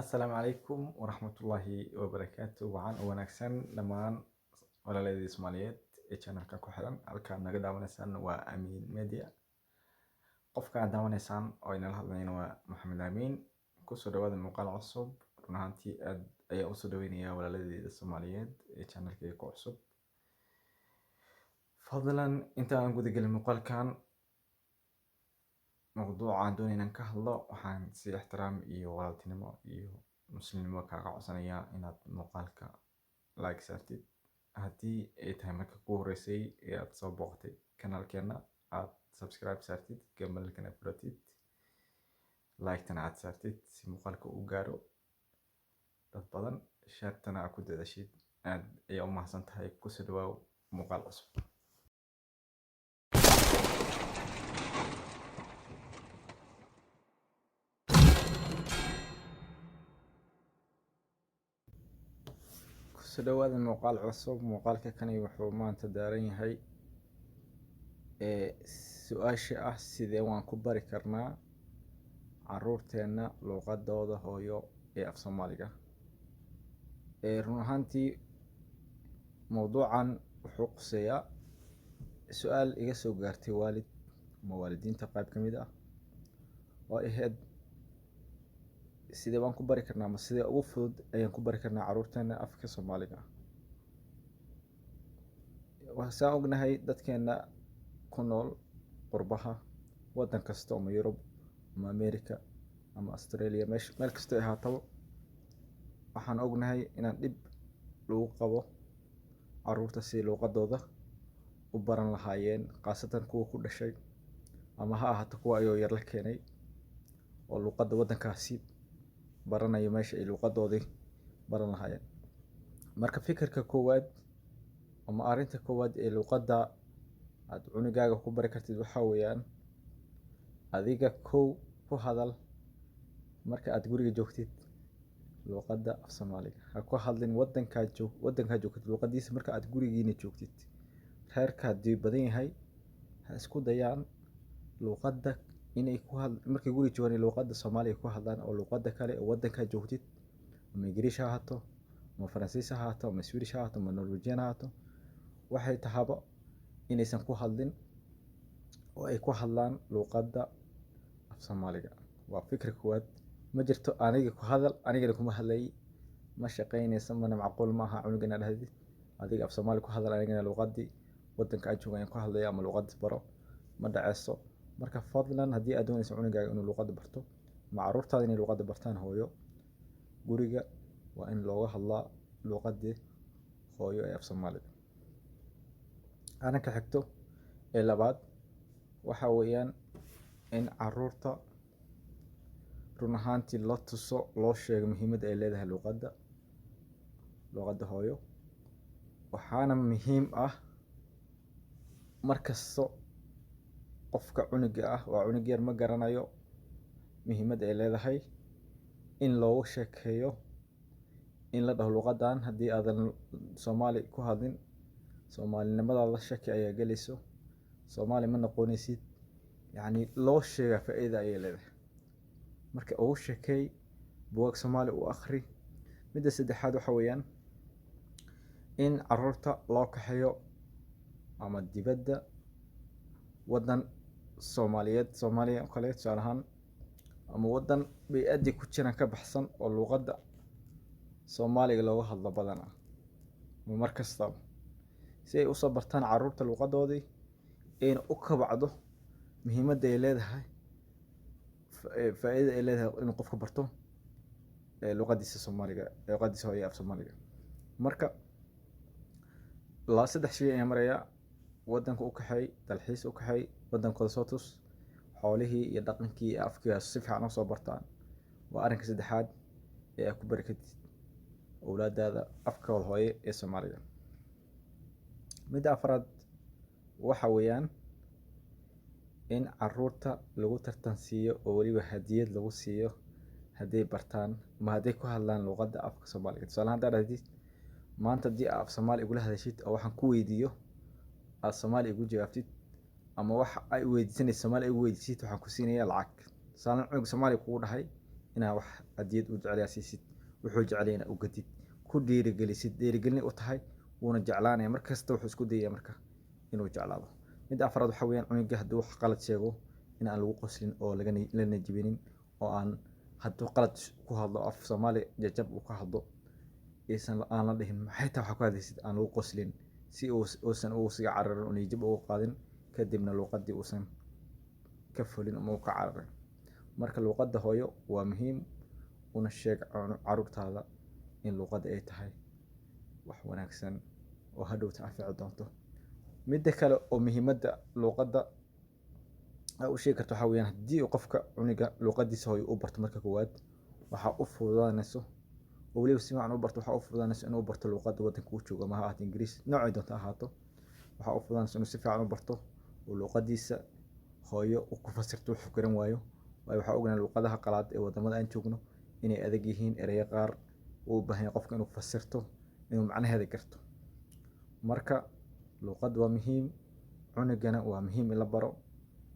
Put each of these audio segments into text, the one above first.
Asalaamu calaykum waraxmatullaahi wabarakaatu. Wacan oo wanaagsan dhammaan walaaladii Soomaaliyeed ee channelka ku xiran. Halkaad naga daawanaysaan waa Amiin Media. Qofka aad daawanaysaan oo inala hadlayna waa Maxamed Amiin. Kusoo dhawaada muuqaal cusub. Run ahaantii aad ayaa usoo dhaweynayaa walaaladeyda Soomaaliyeed ee channelkayga ku cusub. Fadlan, inta aan guda gelin muuqaalkan, mawduuca aan doonay inaan ka hadlo, waxaan si ixtiraam iyo walaaltinimo iyo muslimnimo kaaga codsanayaa inaad muuqaalka like saartid. Haddii ay tahay marka kugu horeysay ee aad soo booqatay kanaalkeena, aad subscribe saartid, gambaleelkana furatid, like-tana aad saartid si muuqaalka uu gaaro dad badan, share-tana aad ku dadaashid. Aad ayaa u mahadsan tahay. Kusoo dhawaaw muuqaal cusub. Kusoo dhawaada muuqaal cusub. Muuqaalka kani wuxuu maanta daaran yahay ee su-aasha ah: sidee waan ku bari karnaa caruurteena luuqadooda hooyo ee af Soomaaliga? Run ahaantii mawduucan wuxuu quseeyaa su-aal iga soo gaartay waalid ama waalidiinta qayb ka mid ah oo ahayd: sidee baan ku bari karnaa ama sidee ugu fudud ayaan ku bari karnaa caruurteena afka Soomaaliga? Saan ognahay, dadkeena ku nool qurbaha, waddan kasta, ama Yurub ama America ama Australia, meesh meel kasta ay ahaataba, waxaan ognahay inaan dhib lagu qabo caruurta si luuqadooda u baran lahaayeen, khaasatan kuwa ku dhashay ama ha ahaato kuwa ayoo yar la keenay oo luuqadda waddankaasi baranayo meesha ay luuqadoodii baran lahaayeen. Marka fikirka koowaad ama arrinta koowaad ee luuqadda aad cunugaaga ku bari kartid waxaa weeyaan: adiga kow ku hadal. Marka aad guriga joogtid, luuqadda af Soomaaliga ha ku hadlin waddankaad joog waddankaad joogtid luuqadiisa. Marka aad gurigiina joogtid, reerka haddii badan yahay, ha isku dayaan luuqadda inay ku had markay guriga joogaan luuqadda Soomaaliga ku hadlaan, oo luuqadda kale oo waddankaad joogtid, ama Ingiriish ha ahaato ama Faransiis ha ahaato ama Swedish ha ahaato ama Norwegian ha ahaato, waxay tahaba, inaysan ku hadlin oo ay ku hadlaan luuqadda af Soomaaliga. Waa fikir koowaad. Ma jirto "aniga ku hadal, anigana kuma hadlayay", ma shaqeynayso, mana macquul ma aha cunuga inaad dhahdid "adiga af Soomaali ku hadal, anigana luuqaddii waddanka aan joogo ayaan ku hadlaya" ama "luuqaddiis baro", ma dhaceyso. Marka fadlan, haddii aad doonayso cunugaaga inuu luuqadda barto ama carruurtaada inay luuqadda bartaan hooyo, guriga waa in looga hadlaa luuqaddii hooyo ee af Soomaaliga. Arrinka xigto ee labaad waxa weeyaan in carruurta run ahaantii la tuso, loo sheego muhiimadda ay leedahay luuqadda hooyo. Waxaana muhiim ah mar kasto qofka cunuga ah, waa cunug yar, ma garanayo muhiimadda ay leedahay, in loogu sheekeeyo, in la dhaho: "Luuqaddan haddii aadan Soomaali ku hadlin, Soomaalinimadaada shaki ayaa gelayso, Soomaali ma noqonaysid." Yacni loo sheegaa faa'iida ayay leedahay. Marka ugu sheekeey, buugaag Soomaali u akhri. Midda saddexaad waxa weeyaan in carruurta loo kaxeeyo ama dibadda, waddan Soomaaliyeed, Soomaaliya oo kale tusaale ahaan, ama waddan bey'addii ku jiraan ka baxsan oo luuqadda Soomaaliga looga hadlo badanaa mar kastaba, si ay usoo bartaan carruurta luuqadoodii ayna u kabacdo muhiimadda ay leedahay, faa'iidada ay leedahay inuu qofka barto luuqadiisa Soomaaliga, luuqadiisa hooyo af Soomaaliga. Marka laba saddex shay ayaan marayaa: waddanka u kaxeey, dalxiis u kaxeey, waddankooda soo tus, xoolihii iyo dhaqankii iyo afkii si fiican usoo bartaan. Waa arrinka saddexaad ee aad ku bari kartid owlaadaada afkooda hooyo ee Soomaaliga. Midda afraad waxa weeyaan in carruurta lagu tartansiiyo oo weliba hadiyad lagu siiyo hadday bartaan ama hadday ku hadlaan luuqadda afka Soomaaliga. Tusaale ahaan, haddaad dhahdid: "Maanta haddii aad af Soomaali igula hadashid oo waxaan ku weydiiyo aad Soomaali igu jawaabtid, ama wax ay weydiisanayso Soomaali igu weydiisid, waxaan ku siinayaa lacag." Tusaale, cunug Soomaali kugu dhahay Inaa wax hadiyad uu jecel yahay siisid, wuxuu jecel yahay inaad u gadid, ku dhiirigelisid, dhiirigelin u tahay, wuuna jeclaanaya. Mar kasta wuxuu isku dayaya marka inuu jeclaado. Midda afraad waxaa weeyaan, cunuga hadduu wax qalad sheego in aan lagu qoslin oo laga la niyad-jebinin, oo aan hadduu qalad ku hadlo, af Soomaali jajab uu ka hadlo, aysan aan la dhihin "Maxay tahay waxaa ku hadlaysid?", aan lagu qoslin, si uusan ugu sii cararin oo niyad jab ugu qaadin, kadibna luuqadii uusan ka fulin ama uu ka cararin. Marka luuqadda hooyo waa muhiim. Una sheeg caruurtaada in luuqadda ay tahay wax wanaagsan oo hadhowta anfici doonto. Midda kale oo muhiimadda luuqadda aa u sheegi karto waxaa weeyaan, haddii qofka cunuga luuqadiisa hooyo uu barto marka koowaad, waxaa u fududaanayso, oo weliba si fiican u barto, waxaa u fududaanayso inuu barto luuqadda waddanka uu joogo, ama ha ahaato Ingiriis, noocay doonto ha ahaato. Waxaa u fududaanayso inuu si fiican u barto oo luuqadiisa hooyo uu ku fasirto wuxuu garan waayo. Waayo, waxaa ognahay luuqadaha qalaad ee waddamada aan joogno inay adag yihiin, ereyo qaar uu u baahan yahay qofka inuu fasirto, inuu macnaheeda garto. Marka luuqaddu waa muhiim, cunugana waa muhiim in la baro.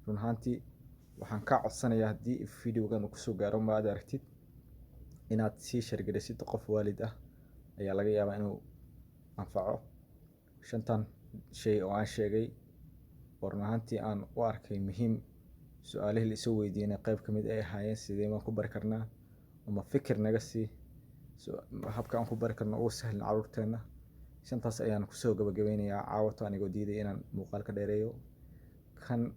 Run ahaantii, waxaan kaa codsanayaa, haddii videogan uu kusoo gaaro ma aad aragtid, inaad sii share garaysid. Qof waalid ah ayaa laga yaabaa inuu anfaco shantan shay oo aan sheegay, oo run ahaantii aan u arkay muhiim. Su-aalihii la isoo weydiinay qayb ka mid ay ahaayeen sidee baan ku bari karnaa, ama fikir naga sii habka aan ku bari karno ugu sahlan carruurteena. Shantaas ayaan kusoo gabagabeynayaa caawato, anigoo diiday inaan muuqaal ka dheereeyo. Kan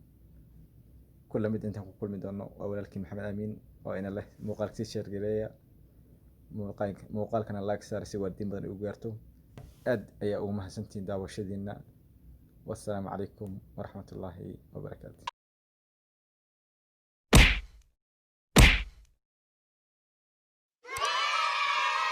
kula mid intaan ku kulmi doono, waa walaalkii Maxamed Amiin oo ina leh muuqaalka sii share gareeya, muuqaalkana like saar si waalidiin badan ugu gaarto. Aad ayaa ugu mahadsantihiin daawashadiina. Wassalaamu calaykum waraxmatullaahi wabarakaatu.